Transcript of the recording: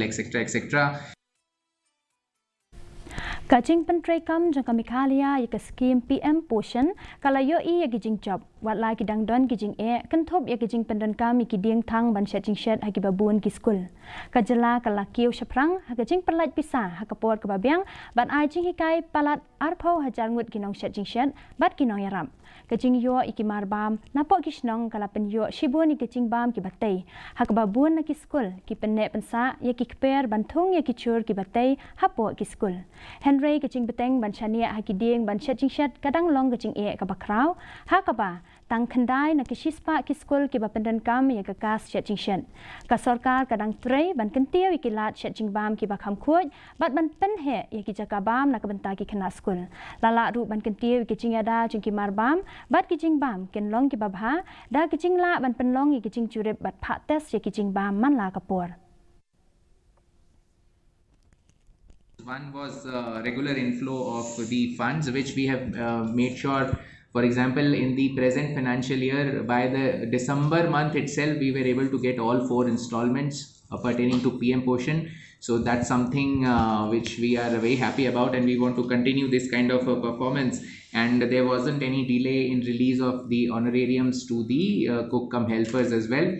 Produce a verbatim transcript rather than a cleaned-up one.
et cetera, et cetera. Ka jingpyntreikam jong ka Meghalaya ïa ka skim P M Poshan ka la ïohi ïa ki jingjop, wat la ki dang don ki jingeh kynthup ïa ki jingpyndonkam ïa ki diengthang ban shet jingshet ha kiba bun ki skul. Ka jylla ka la kiew shaphrang ha ka jingpyllait pisa ha ka por kaba biang ban ai jinghikai palat arphew hajar ngut ki nongshet jingshet bad ki nongïarap. Ka jingïoh ïa ki marbam napoh ki shnong ka la pynïoh shibun ïa ki jingbam kiba tei, ha kaba bun na ki skul ki pynneh pynsah ïa ki kper ban thung ïa ki jhur kiba tei hapoh ki skul. Hynrei ka jingbteng ban shaniah ha ki dieng ban shet jingshet ka dang long ka jingeh kaba khraw, ha kaba tang khyndai na ki shispah ki skul kiba pyndonkam ïa ka kas shet jingshet. Ka sorkar ka dang trei ban kyntiew ïa ki lad shet jingbam kiba kham khuid bad ban pynheh ïa ki jaka bam na ka bynta ki khynnah skul. La lah ruh ban kyntiew ïa ki jingïada jong ki marbam bad ki jingbam kin long kiba bha da ki jinglah ban pynlong ïa ki jingjurip bad phah test ïa ki jingbam man la ka por. One was uh, regular inflow of the funds, which we have uh, made sure, for example, in the present financial year, by the December month itself, we were able to get all four installments uh, pertaining to P M Poshan. So that's something uh, which we are very happy about, and we want to continue this kind of a performance. And there wasn't any delay in release of the honorariums to the uh, cook cum helpers as well.